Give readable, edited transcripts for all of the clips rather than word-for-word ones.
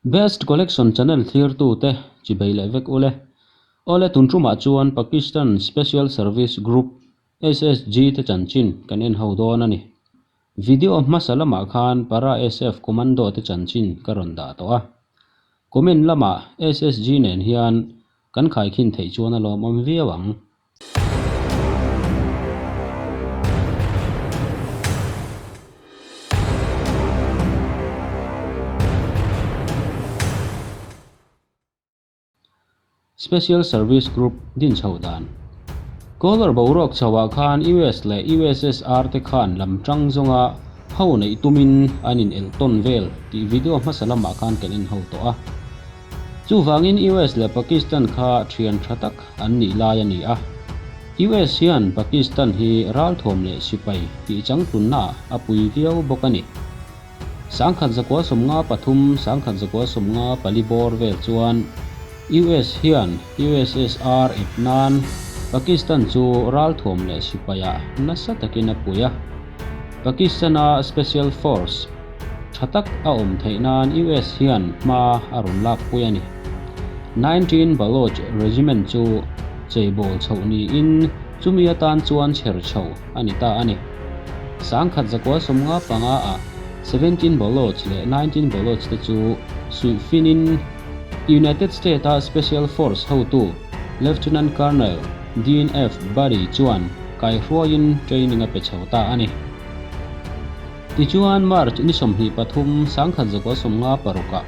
Best Collection channel thlirtute chibei leh vek ule. Awle tun tumah chuan Pakistan Special Service Group, SSG, te chanchin kan en ho dawn a ni. Video hmasa lamah khan Para SF Commando te chanchin ka rawn dah tawh a. Comment lamah SSG nen hian kan khaikhin theih chuan a lawmawm viau ang. Special Service Group din chhoh dan. Color boruak chhoah khan US leh USSR te khan lam tang zawnga ho neih tumin an inelh tawn vel tih video hmasa lamah khan kan en ho tawh a. Chuvangin US leh Pakistan kha thian tha tak an nih lai a ni a. US hian Pakistan hi ralthuam leh sipai tih changtlunnaah a pui viau bawk a ni. 1993, 1994 bawr vel chuan US hian USSR ep nan Pakistan chu ralthuam leh sipaiah nasa takin a pui a. Pakistan-a Special Force tha tak a awm theih nan US hian hma a rawn lakpui a ni. 19 Baloch Regiment chu cheibawl chhoh niin chumi atan chuan chher chho a ni ta a ni. 1995 ah 17 Baloch leh 19 Baloch te chu suih finin United State a Special Force hotu Lieutenant Colonel Dean F. Barry chuan kaihruaiin training a pe chho ta a ni. Tichuan March ni 23, 1996 ah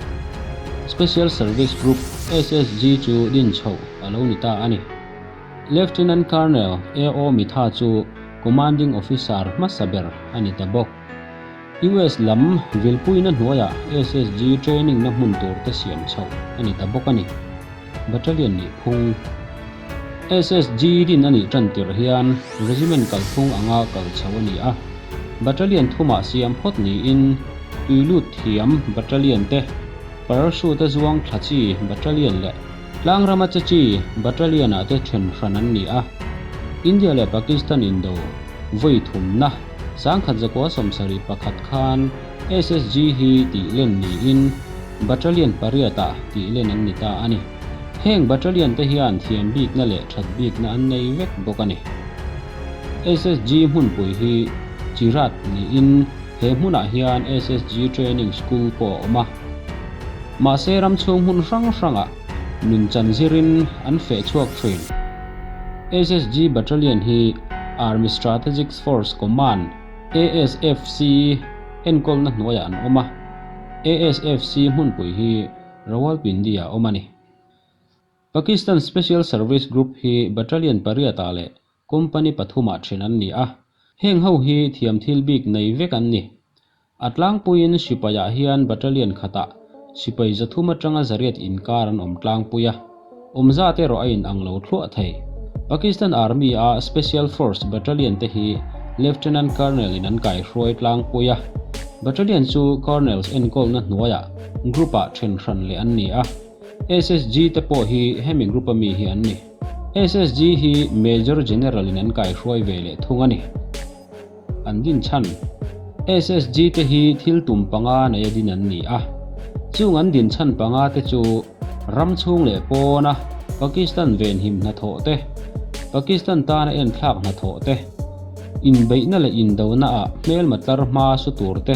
Special Service Group, SSG, chu din chhoh a lo ni ta a ni. Lieutenant Colonel A.O. Mitha chu Commanding Officer hmasa ber a ni ta bawk. US lam vilpuina hnuaiah SSG training na hmun tur te siam chhoh a ni ta bawk a ni. Battalion nih phung SSG din a nih tan tirh hian Regiment kalphung anga kal chho a ni a. Battalion thumah siam phawt niin tuilut thiam Battalion te, Parachute a zuang thla chi Battalion leh Tlangrama che chi Battalion ah te then hran an ni a, India leh Pakistan indo vawi thumna 1971 khan SSG hi tih len niin Battalion pariat ah tih len an ni ta a ni. Heng Battalion te hian thiam bikna leh that bikna an nei vek bawk a ni. SSG hmunpui hi Chirat niin he hmunah hian SSG Training School pawh a awm a. Mahse ram chhung hmun hrang hrangah nun chan zirin an feh chhuak thin. SSG Battalion hi Army Strategic Force Command, ASFC, enkawlna hnuaiah an awm a, ASFC hmunpui hi Rawalpindi-ah a awm a ni. Pakistan Special Service Group hi Battalion pariatah leh Company pathumah then an ni a, heng ho hi thiam thil bik nei vek an ni. A tlangpuiin sipaiah hian battalion khatah sipai zathum atanga zariat inkar an awm tlangpui a, awmzat erawh a inang lo thluah thei. Pakistan Army a Special Force battalion te hi Lieutenant Colonel in an kaihruai tlangpui a, battalion chu Colonels enkawlna hnuaiah group ah then hran leh an ni a, SSG te pawh hi hemi group a mi hi an ni. SSG hi Major General in an kaihruai ve leh thung a ni. An din chhan. SSG te hi thil tum panga nei a din an ni a. Chung an din chhan panga te chu ram chhung leh pawna Pakistan venhim hnathawh te, Pakistan tana enthlak hnathawh te, inbeihna leh indona ah hmelma tlar hma su tur te,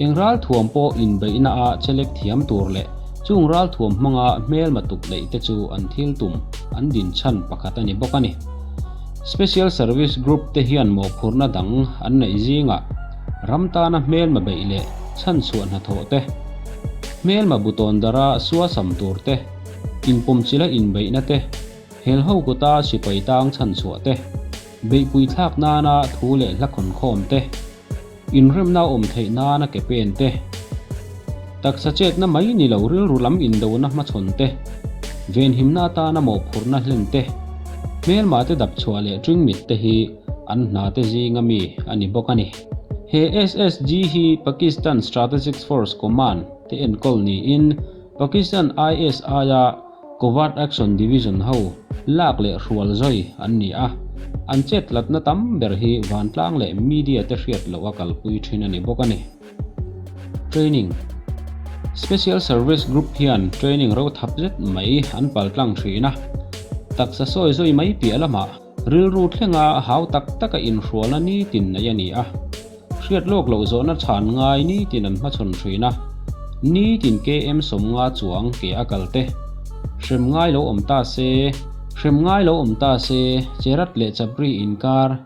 Eng ralthuam pawh inbeihna ah chelek thiam tur leh chung ralthuam hmanga hmelma tuk neih te chu an thil tum an din chhan pakhat a ni bawk a ni. Special Service Group te hian mawhphurhna dang an neih zingah ram tana hmelma beih leh chhanchhuah hnathawh te, hmelma butawn dara suasam tur te, inpawmchila inbeihna te, helho kuta sipai tang chhanchhuah te, beihpui thlak nana thu leh hla khawnkhawm te, Inremna awm theih nana ke pen te, taksa chetna mai ni lo rilru lam indona hmachhawn te, venhimna atana mawhphurhna hlen te, hmelmah te dap chhuah leh ṭingmit te hi an hna te zinga mi a ni bawk a ni. He SSG hi Pakistan Strategic Force Command te enkawl niin Pakistan ISI-a Covert Action Division ho lak leh hrual zawi an ni a, an chet tlatna tam ber hi vantlang leh media te hriat loh a kalpui thin a ni bawk a ni. Training. Special Service Group hian training ro thap zet mai an paltlang thin a, taksa sawi zui mai piah lamah rilru thlenga hau tak taka inhrualna nitin nei a ni a. Hriat lawk loh zawhna chhan ngai nitin an hmachhawn thin a, nitin KM 50 chuang ke a kal te. Hrem ngai lo awm ta se, hrem ngai lo awm ta se, Cherat leh Chapri inkar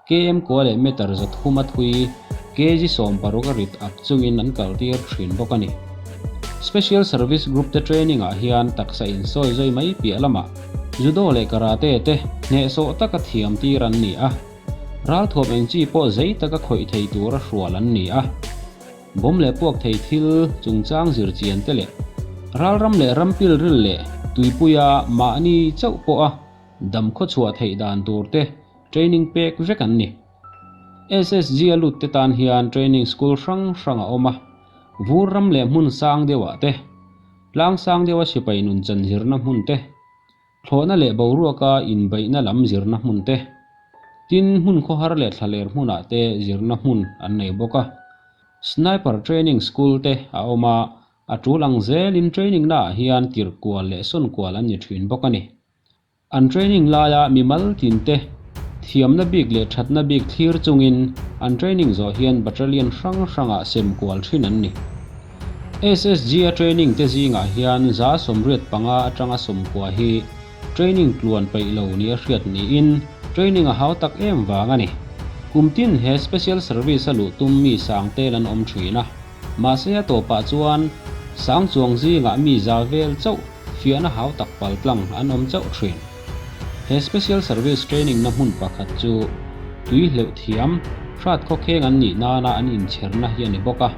KM kua leh meter 300 a thui, kg 16 a rit ak chungin an kaltir thin bawk a ni. Special Service Group te training ah hian taksa insawi zui mai piah lamah Judo leh Karate te hnehsawh taka thiam tir an ni a. Ralthuam eng chi pawh zei taka khawih thei tura hrual an ni a. Bawm leh puak thei thil chungchang zir chian te leh ralram leh rampilril leh tuipuia mahni chauh pawha dam khawchhuah theih dan tur te training pek vek an ni. SSG a lut te tan hian training school hrang hrang a awm a, vur ram leh hmun sang deuhah te, tlang sang deuha sipai nun chan zirna hmun te, Thlawhna leh boruaka inbeihna lam zirna hmun te, tin hmun khawhar leh thlaler hmunah te zirna hmun an nei bawk a. Sniper Training School te a awm a, a tul ang zelin training naah hian tirh kual leh sawn kual an ni thin bawk a ni. An training laia mimal tin te thiamna bik leh thatna bik thlir chungin an training zawh hian battalion hrang hrangah sem kual thin an ni. SSG-a training te zingah hian 85 atanga 90 hi training tluan peih lo nia hriat niin training a hau tak em vang a ni. Kum tin he special service-a luh tum mi sang tel an awm thin a, mahse a tawpah chuan sang chuang zingah mi za vel chauh fiahna hau tak pal tlang an awm chauh thin. He Special Service Training na hmun pakhat chu tui hleuh thiam, hrat khawkheng an nih nana an inchherna hi a ni bawk a.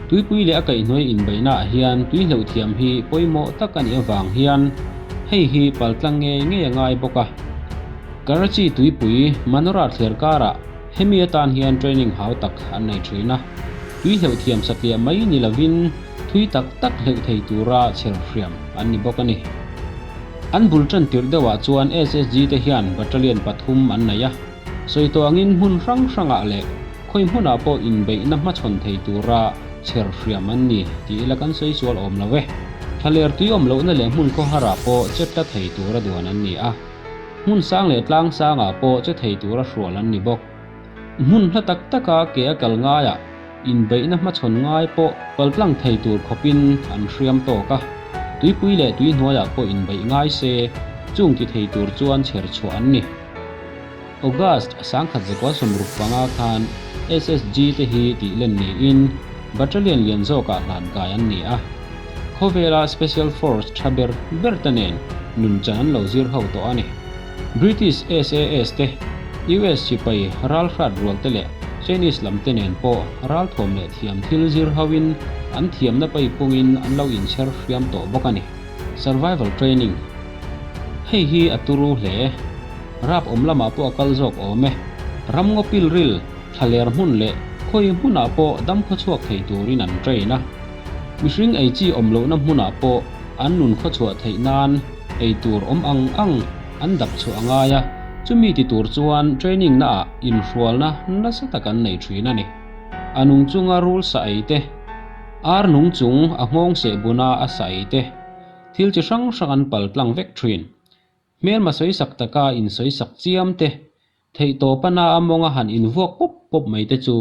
Tuipui leh a kaihhnuai inbeihna ah hian tui hleuh thiam hi pawimawh tak a nih avang hian hei hi paltlang ngei ngei a ngai bawk a. Karachi tuipui Manora thler karah hemi atan hian training hau tak an nei thin a. Tui hleuh thiam satliah mai ni lovin thui tak tak hleuh thei tura chher hriam an ni bawk a ni. An bul tan tirh deuhah chuan SSG te hian battalion pathum an nei a, sawi tawh angin hmun hrang hrangah leh khawi hmunah pawh inbeihna hmachhawn thei tura chher hriam an ni tih ila kan sawi sual awm lo e. Thlaler tui awm lohna leh hmun khawharah pawh che tla thei tura duan an ni a, hmun sang leh tlang sangah pawh che thei tura hrual an ni bawk. Hmun hla tak taka ke a kal ngaiah inbeihna hmachhawn ngai pawh paltlang thei tur khawpin an hriam tawk a, tuipui leh tui hnuaiah pawh inbeih ngai se chung ti thei tur chuan chher chhuah an ni. August 1965 khan SSG te hi tih len niin Battalion lian zawkah hlan kai an ni a, khawvela Special Force tha ber ber te nen nunchan an lo zir ho tawh a ni. British SAS te, US sipai ralhrat rual te leh Chinese lam te nen pawh ralthuam leh thiam thil zir hoin an thiamna paipungin an lo inchher hriam tawh bawk a ni. Survival Training, Hei hi a turu hle. Rap awm lamah pawh a kal zawk awm e. Ram ngaw pilril, thlaler hmun leh khawi hmunah pawh dam khawchhuak thei turin an train a. Mihring ei chi awm lohna hmunah pawh an nun khawchhuah theih nan ei tur awm ang ang an dap chhuah a ngai a, chumi ti tur chuan training naah inhrualna nasa tak an nei thin a ni. A nung chunga rul sa ei te, ar nung chung a nghawng seh buna a sa ei te, thil chi hrang hrang an pal tlang vek thin. Hmelma sawisak taka insawisak chiam te, theihtawpa na a mawnga han invuak pawp pawp mai te chu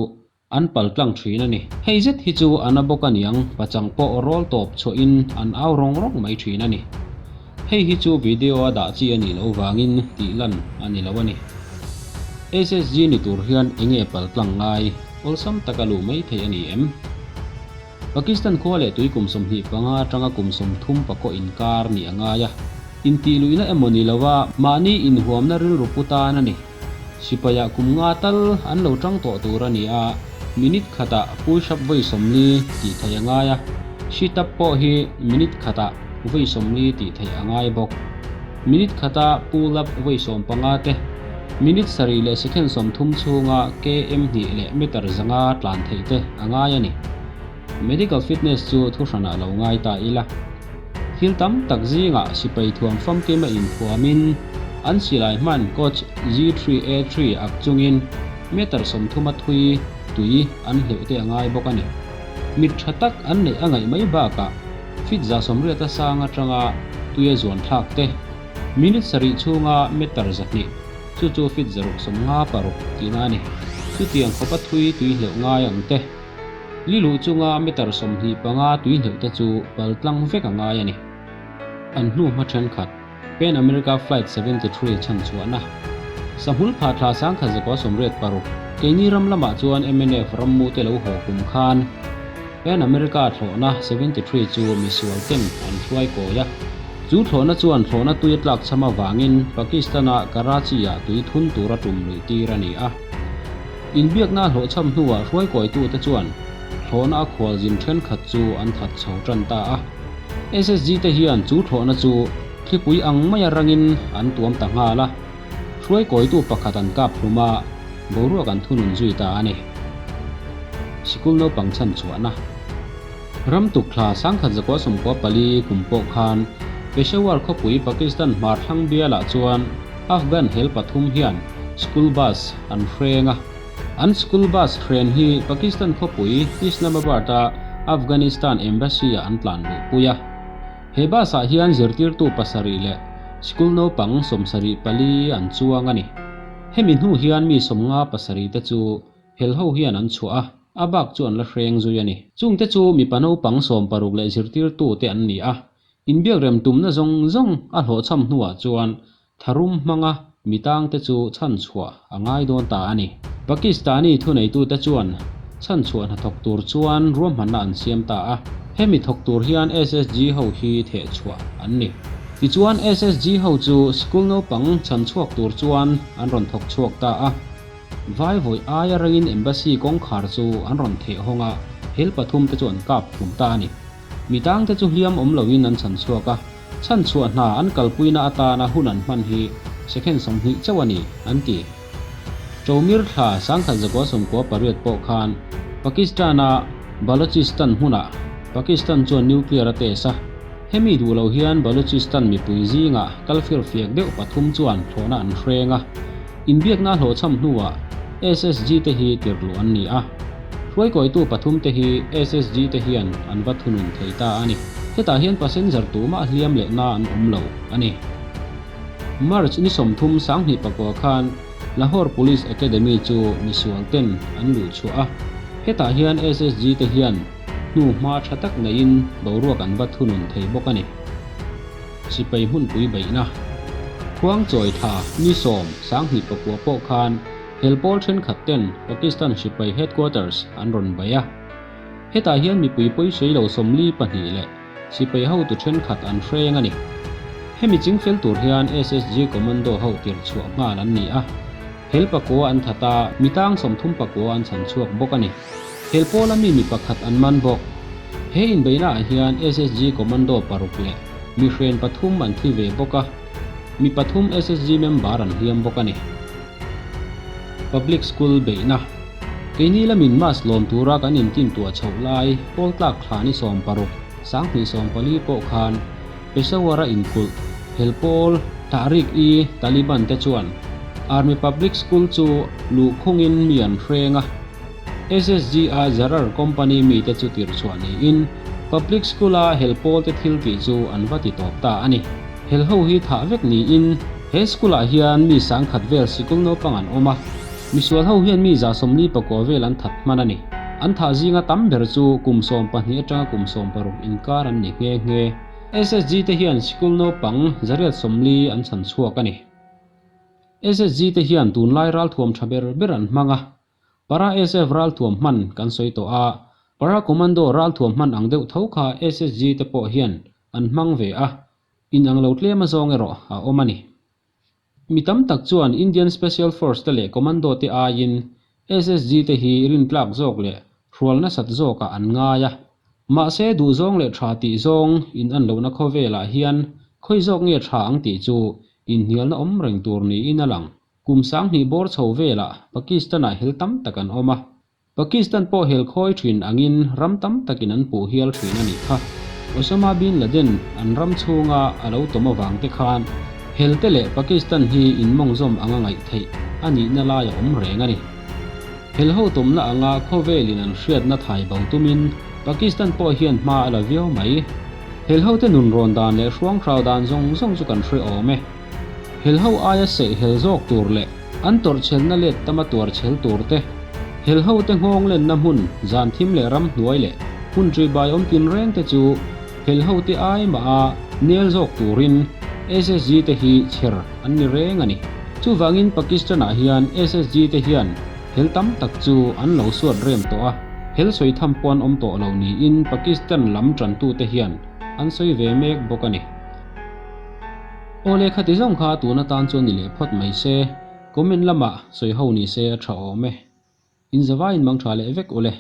An pal tlang thin a ni. Hei zet hi chu a na bawk a niang, pachang pawh rawl tawp chhuahin an au rawng rawng mai thin a ni. Hei hi chu video a dah chi a nih loh vangin tih lan a ni lo a ni. SSG ni tur hian enge pal tlang ngai, awlsam taka luh mai theih a ni em? Pakistan khua leh tui kum 25 atanga kum 30 pakaw inkar nih a ngai a, intihluihna emaw ni lova mahni inhuamna rilru pu tan a ni. Sipaiah kum nga tal an lo tang tawh tur a ni a, minute khatah push-up vawi 40 tih theih a ngai a, sit-up pawh hi minute khatah vawi 40 tih theih a ngai bawk. Minute khata pull-up vawi 15 te, minute 7 leh second 30 chhunga km hnih leh meter 500 tlan theih te a ngai a ni. Medical fitness chu thuhranah lo ngai ta ila. Thil tam tak zingah sipai thuam famkim a inthuamin an silai hman coach G3A3 ak chungin meter 30 a thui tui an hleuh te a ngai bawk a ni. Mit tha tak an neih a ngaih mai bakah feet 180 sang atanga tuia zuan thlak te, minute sarih chhunga meter 200, chu chu feet 656 tihna a ni. Chutiang khawpa thui tui hleuh ngai ang te, li luh chunga meter 25 tui hleuh te chu pal tlang vek a ngai a ni. An hnu hma thenkhat. Pan America Flight 73 chhan chhuahna Sahmul phah thla 1986, keini ram lamah chuan mnf rammu te lo haw kum khan Pan America thlawhna 73 chu misual ten an hruai kawi a. Chu thlawhna chuan thlawhna tui a tlak cham avangin Pakistan-a Karachi-ah tui thun tura tum luih tir a ni a. Inbiakna a hlawhchham hnuah hruaikawitute chuan thlawhna a khualzin thenkhat chu an that chho tan ta a. SSG te hian chu thlawhna chu thlipui ang maia rangin an tuam ta nghal a, hruaikawitu pakhat an kap hlum a, boruak an thunun zui ta a ni. Sikul naupang chhan chhuahna Ram tuk thla 1994 kum pawh khan Peshawar khawpui Pakistan hmar thlang bialah chuan Afghan hel pathum hian school bus an hreng a. An school bus hren hi Pakistan khawpui Islamabad-a Afghanistan Embassy-ah an tlan luhpui a. He bus-ah hian zirtirtu pasarih leh school naupang 74 an chuang a ni. Hemi hnu hian mi 57 te chu hel ho hian an chhuah a, a bak chu an la hreng zui a ni. Chungte chu mipa naupang 16 leh zirtirtu te an ni a, inbiakrem tumna zawng zawng a hlawhchham hnuah chuan Tharum hmanga mi tangte chu chhanchhuah a ngai dawn ta a ni. Pakistani thuneitute chuan chhanchhuah hnathawk tur chuan ruahmanna an siam ta a, hemi thawk tur hian SSG ho hi thehchhuah an ni. Tichuan SSG ho chu sikul naupang chhanchhuak tur chuan an rawn thawk chhuak ta a. Vai vawi aia rangin embassy kawngkhar chu an rawn theh hawng a, hel pathum te chu an kap hlum ta a ni. Mi tangte chu hliam awm loin an chhanchhuak a. Chhanchhuah hna an kalpuina atana hun an hman hi second 20 chauh a ni, an ti. Chomir thla 1998 pawh khan Pakistan-a Balochistan hmunah Pakistan chuan nuclear a test a. Hemi duh lo hian Balochistan mipui zingah kalfir fiak deuh pathum chuan thlawhna an hreng a. Inbiakna hlawhchham hnuah SSG te hi tirhluh an ni a. Hruaikawitu pathum te hi SSG te hian an va thunun thei ta a ni. Hetah hian passenger tumah hliam leh na an awm lo a ni. March ni 30 2009 khan Lahore Police Academy chu misual ten an luh chhuah a. Hetah hian SSG te hian hnu hma tha tak neiin boruak an va thunun thei bawk a ni. Sipai hmunpui beihna Khuangchawi thla ni 10 2009 pawh khan hel pawl thenkhat ten Pakistan sipai headquarters an rawn bei a. Hetah hian mipui pawisawi lo 42 leh sipai hotu thenkhat an hreng a ni. Hemi chingfel tur hian SSG commando ho tirh chhuah nghal an ni a. Hel pakua an that a, mi tang 39 an chhan chhuak bawk a ni. Hel pawla mi mi pakhat an man bawk. He inbeihnaah hian SSG commando paruk leh mi hren pathum an thi ve bawk a, mi pathum SSG member an hliam bawk a ni. Public School beihna Keini lamin mask lawm tura kan intintuah chhoh lai pawl tlak thla ni 16, 2014 pawh khan Peshawar-a inkulh hel pawl Tahrik-i Taliban te chuan Army Public School chu luhkhungin mi an hreng a. SSG-a Zarar Company mite chu tirh chhuah niin Public School-a hel pawlte thil tih chu an va ti tawp ta a ni. Hel ho hi thah vek niin he school-ah hian mi sangkhat vel sikul naupang an awm a, misual ho hian mi 49 vel an that hman a ni. An thah zinga tam ber chu kum 12 atanga kum 16 inkar an ni nghe nghe. SSG te hian sikul naupang 840 an chhan chhuak a ni. SSG te hian tunlai ralthuam tha ber ber an hmang a, Para SF ralthuam hman kan sawi tawh a, Para Commando ralthuam hman ang deuh tho kha SSG te pawh hian an hmang ve a, inang lo tlem a zawng erawh a awm a ni. Mi tam tak chuan Indian Special Force te leh Commando te aiin SSG te hi rintlak zawk leh hrual nasat zawkah an ngai a. Mahse duhzawng leh tha tih zawng in an lohna khawvelah hian khawi zawk nge tha ang tih chu inhnialna awm reng tur niin a lang. Kum 2000 bawr chho velah Pakistan-ah hel tam tak an awm a. Pakistan pawh hel khawi thin angin ram tam takin an puh hial thin a nih kha. Osama bin Laden an ram chhunga a lo tawm avang te khan hel te leh Pakistan hi inmawngzawm anga ngaih theih a nihna lai a awm reng a ni. Hel ho tawmna anga khawvelin an hriatna thai bo tumin. Pakistan pawh hian hma a la viau mai. Helhote nun rawn dan leh hruanghrau dan zawng zawng chu kan hre awm e. Helho aia seh hel zawk tur leh an tawrhchhelna let tama tuarchhel tur te, helhote nghawng lenna hmun zan thim leh ramhnuai leh hmun ṭibai awm tinreng te chu helhote ai maha nel zawk turin SSG te hi chher an ni reng a ni. Chuvangin Pakistan-ah hian SSG te hian hel tam tak chu an lo suat rem tawh a, hel sawi tham pawh an awm tawh lo niin Pakistan lam ṭantute hian an sawi ve mek bawk a ni. Aw lehkha ti zawng kha tun atan chuan ni leh phawt mai se, comment lamah sawi ho ni se a tha awm e. Inzavaiin mang tha leh vek ule.